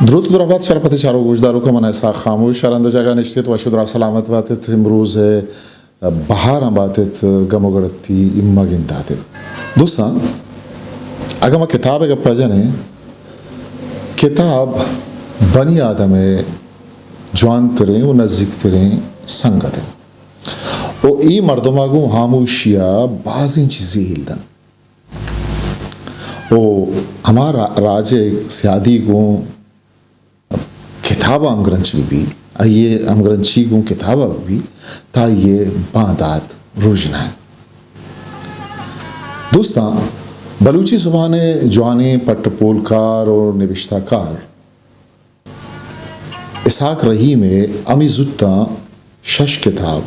دروت درابات شرپت چارو گوشداروکاں، من اسحاق خاموش، شرند جاگہ نشتیت، وش و درا سلامت باتت، امروز بہاراں باتت، گم و گڑتی امہ گنداتت۔ دوستاں، اگہ ما کتاب گپا جنیں، کتاب بنی آدم جوانتریں و نزیکتریں سنگت انت و اے مردما گوں ہاموشیا بازیں چیزے ہیل دنت۔ و ہما را-، راج ء سیادی گوں کتاب ء ہمگرنچ بہ بی، آئی ء ہمگرنچی گوں کتاب ء بہ بی، تا آئی ء باندات روژنا انت۔ دوستاں، بلوچی زبان ء جوانیں پٹ ء پولکار و نبشتہ کار اسحاق رحیم ء ہمے زوتاں شش کتاب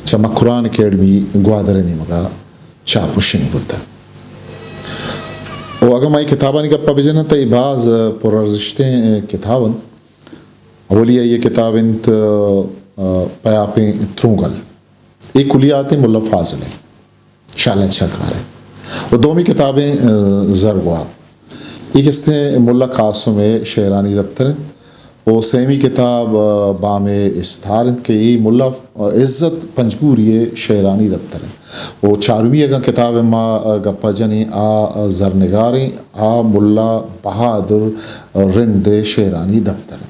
چہ مکران اکیڈمی گوادر ء نیمگ ء چاپ و شنگ بوتگ۔ و اگاں ما اے کتابانی گپ ء بجناں تہ اے باز پر ارزشتیں کتاب انت۔ اولی ء اے کتاب انت، آ، پیاپیں ترونگل۔ اے کلیاتیں ملا فاضل ء۔ شالا چکار انت۔ و دومی کتابیں، آ، زرگواب۔ اے کستیں ملا قاسم ء شعرانی دپتر انت۔ و سیمی کتاب، آ، بام استار انت کہ اے ملا، آ، عزت پنجگوری ء شعرانی دپتر انت۔ و چارمی اگاں کتاب ء ما، آ، گپا جنیں، آ، آ، زرنگاریں، آ ملا بہادر رند ء شعرانی دپتر انت۔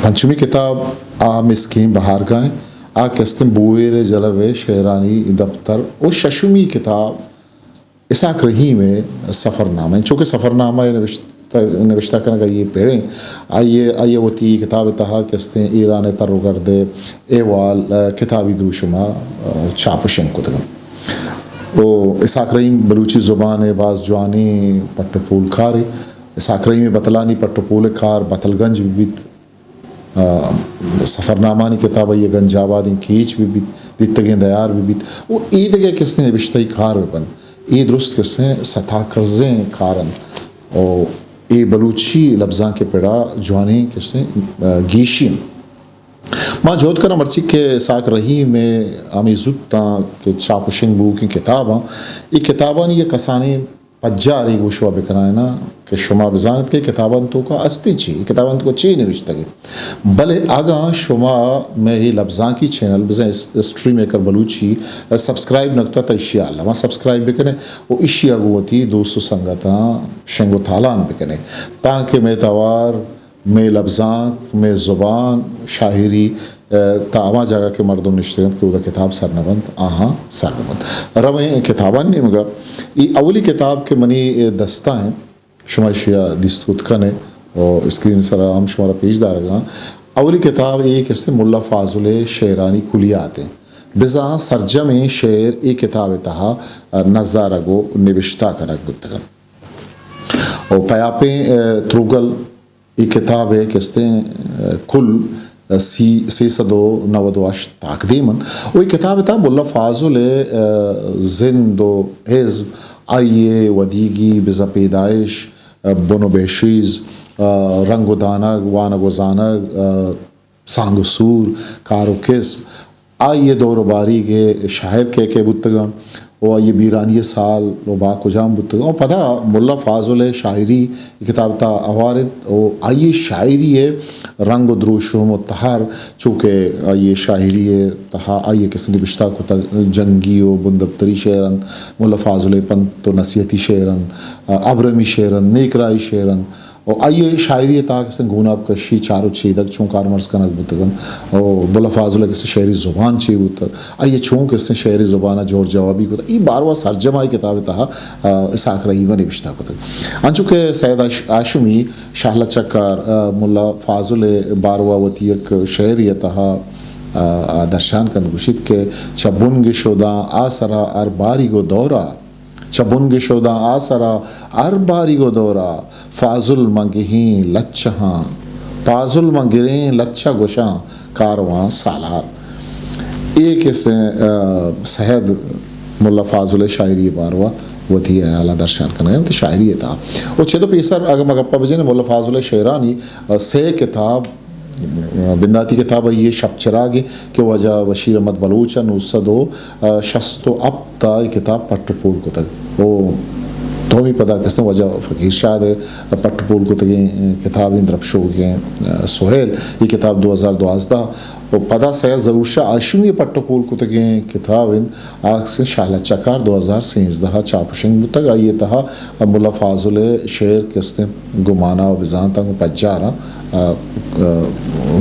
پنچمی کتاب آ مسکیں بہارگاہ انت، آ کستیں بویر ء جلب ء شعرانی دپتر و ششمی کتاب اسحاق رحیم ء سفرنامہ انت، چونکہ سفرنامہ ء نوشتہ، نوشتہ کنگ آئی ء پڑیں، آئی ء، آئی ء وتی کتاب ء تہا کستیں ایران ء تر و گرد ء احوال، آ، کتابی دروشم ء، آ، چاپ و شنگ کتگ انت۔ و اسحاق رحیم بلوچی زبان ء باز جوانیں پٹ و پولکارے۔ اسحاق رحیم ء بتلانی پٹ و پول ء کار بتل گنج بہ بیت، آ، سفرنامانی کتاب ء گنج آبادیں کیچ بہ بیت، دیتگیں دیار بہ بیت، و ایدگہ کسیں نبشتہی کار بہ بنت۔ اے درست کسیں ستا کرزیں کار انت و اے بلوچی لبزانک ء پڑا جوانیں کسیں، آ، گیشی انت۔ ما جہد کناں مرچی کہ اسحاق رحیم ء ہمے زوتاں کہ چاپ و شنگ بوکیں کتاباں، اے کتابانی یک کسانیں پجارے گوں شما بکنائیناں کہ شما بزانت کہ کتابانی توکا استیں چی، کتابانی توکا چی نوشتگ انت۔ بلے اگاں شما مئے اے لبزانکی چینل بزاں اس-، ہسٹری میکر بلوچی سبسکرائب نہ کتہ تہ اشی ء الما سبسکرائب بکنے و اشی ء گوں وتی دوست و سنگتاں شنگ و تالان بکنے تانکہ مئے توار مئے لبزانک، مئے زبان، شاعری، آ، تا ہما جاگہ کہ مردم نشتگ انت کہ اودا کتاب سر نہ بنت، آہاں سر نہ بنت۔ رویں کتابانی نیمگا۔ ای اولی کتاب کہ منی دستا ہیں، شما اشیا دیست کت کنے و اسکرین سرا ہم شمارا پیش دارگا۔ اولی کتاب اے کہ است ملا فاضل شعرانی کلیات ہیں۔ بزاں سرجمیں شعر اے کتاب تہا، آ، نظارگ و نبشتہ کنگ بوتگ انت۔ و پیاپیں، آ، تروگل اے کتاب ء کہ استیں، آ، کل، آ، سی، سے سد و نود و ہشت تاکدیم انت۔ و اے کتاب ء تہا ملا فاضل ء، آ، زند و حزب، آئی ء ودیگی بزاں پیدائش، آ، بن و بہشیز، آ، رنگ و دانگ، وانگ و زانگ، آ، سانگ و سور، کار و کسب، آئی ء دور و باریگ ء شاعر کئے کئے بوتگاں و آئی ء بیرانی ء سال و با کجام بوتگاں و پدا ملا فاضل ء شاعری اے کتاب تہا ہوار انت و آئی ء شاعری ء رنگ و دروشم و تہر، چونکہ آئی ء شاعری ء تہا آئی ء کسے نبشتہ کتگ، جنگی و بندپتری شعر انت، ملا فاضل ء پنت و نصیحتی شعر انت، ابرمی شعر انت، نیکراہی شعر انت۔ و آئی ء شاعری ء تہا کسیں گوناپ کشی، چار و چیدگ چون کارمرز کنگ بوتگ انت و ملا فاضل ء کسیں شعری زبان چے بوتگ، آئی ء چون کسیں شعری زبان ء جور جوابی کتگ، اے باروا سرجم آئی کتاب ء تہا، آ، اسحاق رحیم ء نبشتہ کتگ۔ انچو کہ سید ہاش-، ہاشمی شاہ لچہ کار، آ، ملا فاضل ء باروا وتی یک شعری ء تہا، آ، آ درشان کنت گوشیت کہ چہ بنگش و داں آ سرا ہر باریگ و دورا چہ بنگش و داں آ سرا ہر باریگ و دورا، فاضل منگہیں لچہاں، فاضل منگریں لچہ گوشاں کاروان سالار۔ اے کسیں، آ، سید ملا فاضل شاعری باروا وتی حیالاں درشان کنگ ء وتی شاعری ء تہا۔ و چد و پیسر اگہ ما گپا بجنیں ملا فاضل شعرانی، آ، سے کتاب بنداتی کتاب آئی ء شپ چراگ کہ واجہ بشیر احمد بلوچ ء نو سد و شست و ہپت ء اے کتاب پٹ و پول کتگ۔ او دومی پدا کسیں واجہ فقیر شاد ءِ پٹ ءُ پول کتگیں کتابیں درپشوکیں سہیل، اے کتاب دو ہزار دوازدہ، ءُ پدا سید ظہور شاہ ہاشمی ءِ پٹ ءُ پول کتگیں کتاب انت، آ کسیں شالا چکار دو ہزار سیزدہ ءَ چاپ ءُ شنگ بوتگ، آئی ءِ تہا ملا فاضل ءِ شعر کسیں گوں مانا ءُ بزانتاں گوں پجاراں، آ، آ،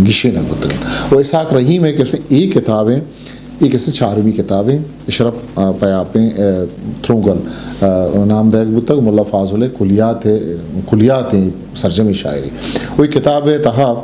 گیشینگ بوتگ انت۔ ءُ اسحاق رحیم ءِ کسیں اے کتابیں اے کسیں چارمی کتابیں اشرف، آ، پیاپیں، آ، ترونگل، آ، نام دئیگ بوتگ، ملا فاضل ءِ کلیات، کلیاتیں سرجمیں شاعری۔ ءُ اے کتاب ءِ تہا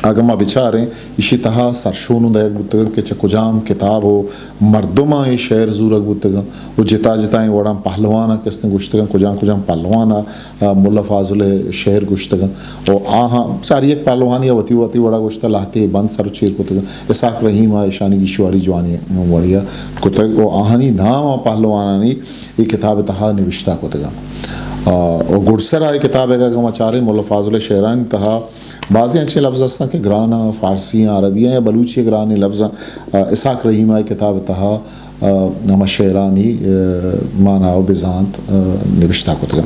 اگاں ما بچاریں، ایشی تہا سرشون دئیگ بوتگ کہ چہ کجام کتاب ءُ مردماں اے شعر زورگ بوتگ ءُ جتا جتائیں وڑاں پہلواناں کستیں گوشتگ، کجام کجام پہلواناں آ، ملا فاضل ءِ شعر گوشتگ انت۔ ءُ آہاں ساری یک پہلوانی ءَ وتی وتی وڑا گوشتہ، لہتے بند سر ءُ چیر کتگ انت۔ اسحاق رحیم ءَ ایشانی گیشواری جوانیں وڑے ءَ کتگ ءُ آہانی نام آ پہلوانانی اے کتاب ءِ تہا نبشتہ کتگ انت۔ آ، ءُ گڈسر ءَ اے کتاب ءَ اگاں ما چاریں، ملا فاضل ءِ شعرانی تہا بازیں انچیں لفظ ہستاں کہ گران آں، فارسی آں، عربی آں یا بلوچی ءِ گرانیں لفظ آں، آ، اسحاق رحیم ءَ اے کتاب ءِ تہا آ، ہما شعرانی، آ، مانا ءُ بزانت، آ، نبشتہ کتگ۔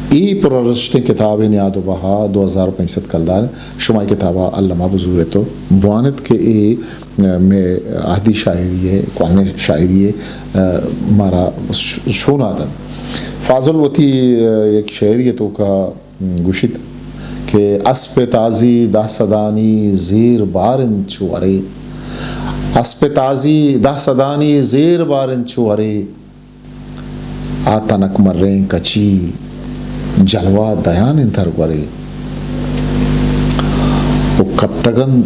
اے پرارزشتیں کتابے، نیاد ءُ بہا دو ہزار پنچ سد کلدار۔ شما اے کتاب ءَ الم ءَ بزور ات ءُ بوان ات کہ اے، آ، مئے اہدی شاعری ءِ، کوہنیں شاعری ءِ، آ، مارا ش-، شون ءَ دنت۔ فاضل وتی، آ، یک شعری ءِ توکا گوشیت کہ اسپ تازی دہ سدانی زیر بار انت چو ارے، اسپ تازی دہ سدانی زیر بار انت چو ارے، آ تنک مریں کچی جلوہ دیان انت ہر گورے۔ و کپتگن،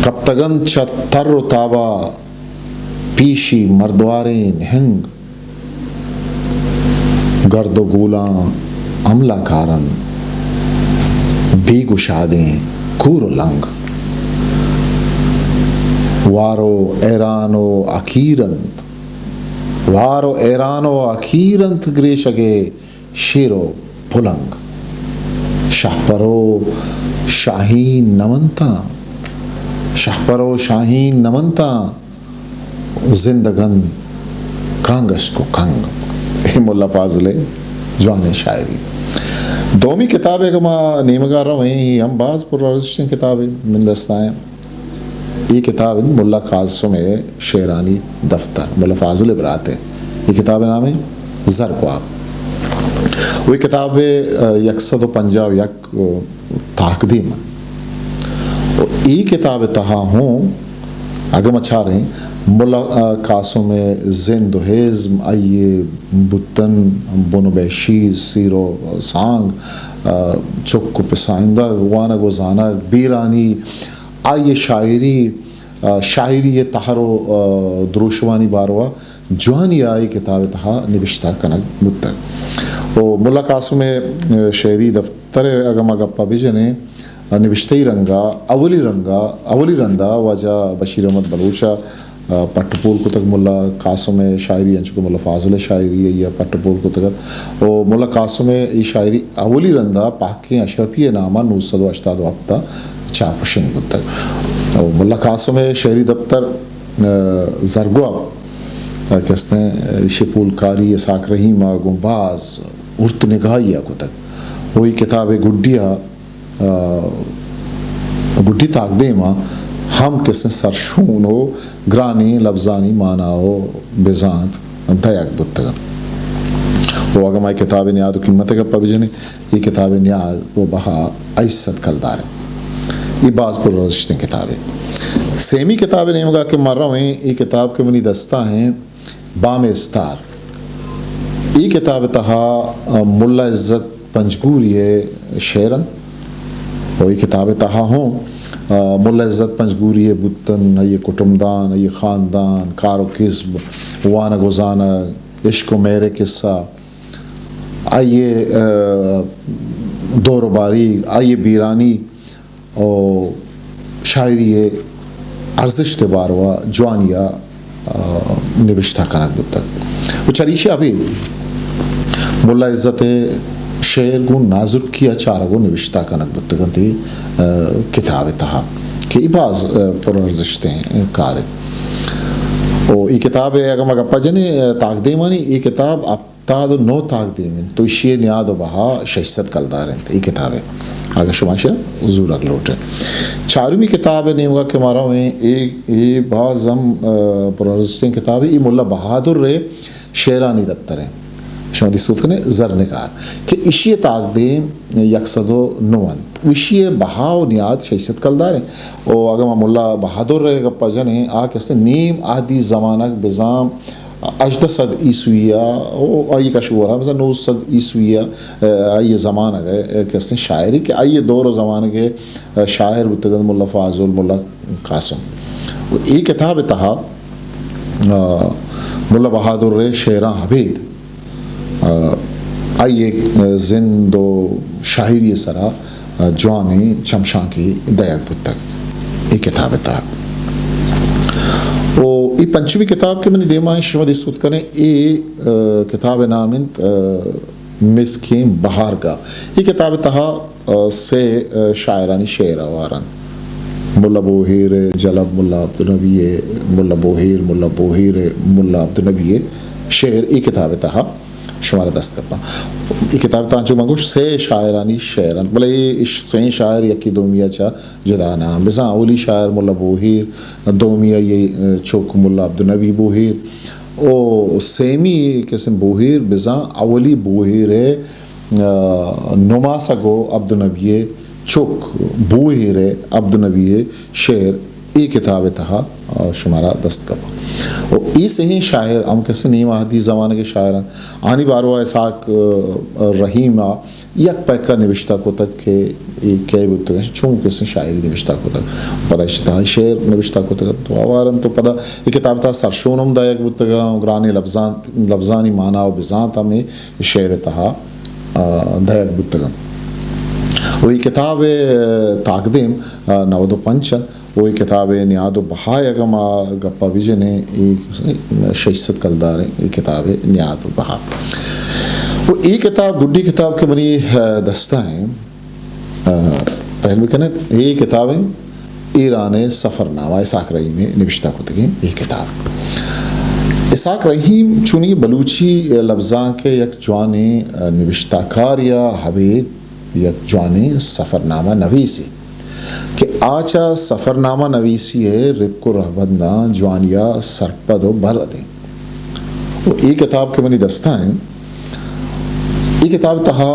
کپتگن چہ تر و تابا پیشی مردواریں نہنگ۔ گرد و گولاں حملہ کارن، بے گشادیں کور و لنگ۔ وار و حیران و حقیر انت، وار و حیران و حقیر انت گریشگے شیر و پلنگ۔ شہپر و شاہین نمنتاں، شہپر و شاہین نمنتاں، زندگن کانگشک و کنگ۔ اے ملا فاضل ءِ جوانیں شاعری۔ دومی کتابے کہ ما نیمگا رویں، اے ہم باز پر ارزشتیں کتابے من دستائیں۔ اے کتاب انت ملا قاسم ءِ شعرانی دفتر، ملا فاضل ءِ برات ءِ۔ اے کتاب ءِ نام انت زرگواب۔ و اے کتاب ءِ، آ، یک سد و پنجاہ و یک تاکدیم انت۔ و اے کتاب ءِ تہا ہوں اگہ ما چاریں ملا، آ، قاسم ءِ زند و ہزم، آئی ءِ بوتن، بن و بہشی، سیر و سانگ، آ، چک و پسائندگ، وانگ و زانگ، بیرانی، آئی ءِ شاعری، آ، شاعری ءِ تہر و، آ، دروشمانی باروا جوانی ءَ اے کتاب ءِ تہا نبشتہ کنگ بوتگ۔ و ملا قاسم ءِ، آ، شعری دفتر ءِ اگاں ما گپ ءَ بجنیں، آ، نبشتہی رنگ ءَ اولی رنگ ءَ، اولی رند ءَ واجہ بشیر احمد بلوچ ءَ، آ، پٹ ءُ پول کتگ ملا قاسم ءِ شاعری، انچو کہ ملا فاضل ءِ شاعری ءَ آئی ءَ پٹ ءُ پول کتگ ات۔ و ملا قاسم ءِ اے شاعری اولی رند ءَ پہکیں اشرفی ءِ نام ءَ نو سد و ہشتاد و ہپت ءَ چاپ و شنگ بوتگ۔ و ملا قاسم ءِ شعری دپتر، آ، زرگواب، آ، کہ استیں، ایشی ءِ پولکاری اسحاق رحیم ءَ گوں باز ہورت نگاہی ءَ کتگ۔ و اے کتاب ءِ گڈی ءَ، آ، گڈی تاکدیم ءَ ہم کہ استیں سرشون و گرانیں لبزانی مانا و بزانت دئیگ بوتگ انت۔ و اگاں ما اے کتاب ءِ نیاد و قیمت ءِ گپ ءَ بجنیں، اے کتاب ءِ نیاد و بہا ہشت سد کلدار انت۔ اے باز پر ارزشتیں کتابے۔ سیمی کتاب ءِ نیمگا کہ ما رویں، اے کتاب کہ منی دستا ہیں، بام استار۔ اے کتاب ءِ تہا، آ، ملا عزت پنجگوری ءِ شعر انت۔ و اے کتاب ءِ تہا ہوں، آ، ملا عزت پنجگوری ءِ بوتن، آئی ءِ کٹمدان، آئی ءِ خاندان، کار و کسب، وانگ و زانگ، عشق و مہر ءِ قصہ، آئی ءِ، آ، دور و باریگ، آئی ءِ بیرانی و شاعری ءِ ارزشت ءِ باروا جوانی ءَ، آ، نبشتہ کنگ بوتگ۔ و چریشی ءَ ابید ملا عزت ءِ شعر گوں نازرکی ءَ چارگ و نبشتہ کنگ بوتگ انت اے، آ، کتاب ءِ تہا کہ اے باز، آ، پر ارزشتیں کارے۔ و اے کتاب ءِ اگاں ما گپ ءَ جنیں، آ، تاکدیمانی، اے کتاب تاد و نو تاکدیم انت، تو ایشی ء نیاد و بہا شش سد کلدار انت۔ اے کتاب ء اگاں شما ایشی ء زورگ لوٹ ئے۔ چارمی کتاب ء نیمگا کہ ما رو ایں، اے، اے باز ہم، ء، پرارزشتیں کتابے، اے ملا بہادر ء شعرانی دپتر انت۔ شما دیست کت کنے زرنگار کہ ایشی ء تاکدیم یک سد و نو انت۔ ایشی ء بہا و نیاد شش سد کلدار انت۔ و اگاں ما ملا بہادر ء گپا جنیں، آ کہ است نیم عہدی زمانگ بزاں ہژدہ سد عیسوی ء، او آئی کش گورا مثلا نو سد عیسوی ء، آئی زمانگ ء کہ استیں شاعری کہ آئی دور و زمانگ ء شاعر بوتگ انت ملا فاضل، ملا قاسم۔ و اے کتاب ء تہا، آ، ملا بہادر ء شعراں ابید، آ، آئی ء زند و شاعری ء سرا جوانیں چمشانکے دئیگ بوتگ اے کتاب ء تہا۔ و اے پنچمی کتاب کہ منی دیما انت، شما دیست کت کنے، اے، ء، کتاب ء نام انت، ء، مسکیں بہارگاہ۔ اے کتاب ء تہا، ء، سے، ء، شاعرانی شعر ہوار انت۔ ملا بوہیر ء جلب، ملا عبدالنبی ء، ملا بوہیر، ملا بوہیر ء، ملا عبدالنبی ء شعر اے کتاب ء تہا شمارا دست کپاں۔ اے کتاب تاں چو من گوشت سے شاعرانی شعر انت، بلے اے اش-، سئیں شاعر یکے دومی ء چہ جدا نہ انت۔ بزاں اولی شاعر ملا بوہیر، دومی ء چک ملا عبدالنبی بوہیر، او سیمی قسم بوہیر بزاں اولی بوہیر ء، آ، نماسگ و عبدالنبی ء چک بوہیر ء عبدالنبی ء شعر اے کتاب ء تہا، آ، شمارا دست کپاں۔ و اے سہیں شاعر ہم کسے نیم عہدی زمانگ ء شاعر انت۔ آنی باروا اسحاق، آ، رحیم ء یک پہکا نبشتہ کتگ کہ اے کئے بوتگ انت، چون کسے شاعری نبشتہ کتگ۔ پدا اشی تہا شعر نبشتہ کتگ انت۔ تو ہوار انت تو پدا اے کتاب تہا سرشون ہم دایگ بوتگ انت، گرانیں لبزان، لبزانی مانا و بزانت ہم اے شعر ء تہا، آ، دایگ بوتگ انت۔ و اے کتاب ء تاکدیم، آ، نود و پنچ انت۔ و اے کتاب ء نیاد و بہا ء اگاں ما گپا بجنیں، اے شش سد کلدار انت، اے کتاب ء نیاد و بہا۔ و اے کتاب، گڈی کتاب کہ منی، آ، دستا انت، آ، پہل بکنت، اے کتاب انت ایران ء سفرنامہ، اسحاق رحیم ء نبشتہ کتگیں اے کتاب۔ اسحاق رحیم چونی بلوچی لبزانک ء یک جوانیں، آ، نبشتہ کار یا ہبید یک جوانیں سفرنامہ نویسے کہ آ چہ سفرنامہ نویسی ء رپک و رہبنداں جوانی ء سرپد و بلد انت۔ و اے کتاب کہ منی دستا انت، اے کتاب تہا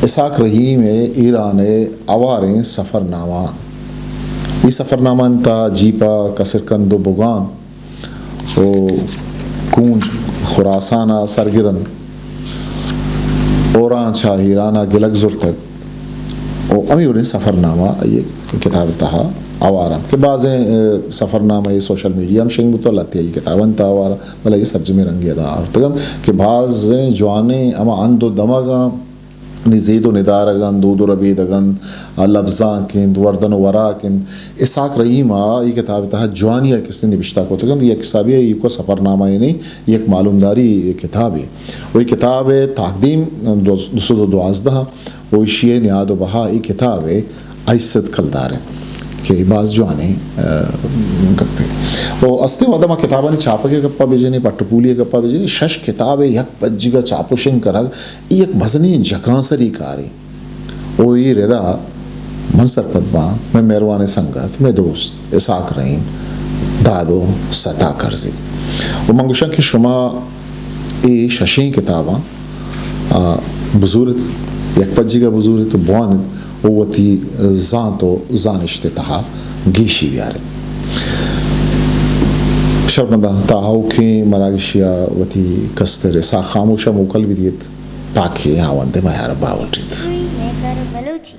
اسحاق رحیم ء ایران ء ہواریں سفرنامہ، اے سفرنامہ انت جیپا کسرکند و بگان و کونج خراسان ء سرگرند، اوران چہ ایران ء گلگ زرتگ و ہمے وڑیں سفرنامہ آئی ء کتاب ء تہا ہوار انت کہ بازیں، اے، سفرنامہ اے سوشل میڈیا ہم شنگ بوتگ، لہتے آئی کتابانی تہا ہوار انت، بلے آئی سرجمیں رنگے ادا آورتگ انت کہ بازیں جوانیں ہما ہند و دمگاں نی زید و ندارگ انت، دود و ربیدگ انت، آ، لبزانک انت، وردن و وراک انت۔ اسحاق رحیم ء اے کتاب ء تہا جوانی ء کسے نبشتہ کتگ انت، یک حسابے ء ایوک ء سفرنامہ ء نی، یک معلومداری کتابے۔ و اے کتاب ء تاکدیم دو، دو سد و دوازدہ و ایشی ء نیاد و بہا اے کتاب ء ہشت سد کلدار انت کہ اے باز جوانیں، آ، گپے۔ و استیں وہدا ما کتابانی چاپگ ء گپا بجنیں، پٹ و پولی ء گپا بجنیں، شش کتاب ء یک پجیگ ء چاپ و شنگ کنگ، اے یک مزنیں جکانسری کارے۔ و اے ردا من سرپد باں، مئے مہروانیں سنگت، مئے دوست اسحاق رحیم داد و ستا کرزی۔ و من گوشاں کہ شما اے ششیں کتاباں، آ، بزورت، یک پجیگا بزورت و بوانت و وتی زانت و زانشت ء تہا گیشی بیارت۔ شرمنداں تا آؤکیں مراگشی ء وتی کستر اسحاق خاموش ء موکل بدیت۔ پاکیں ہاوند ء میار ء باہوٹ ایت۔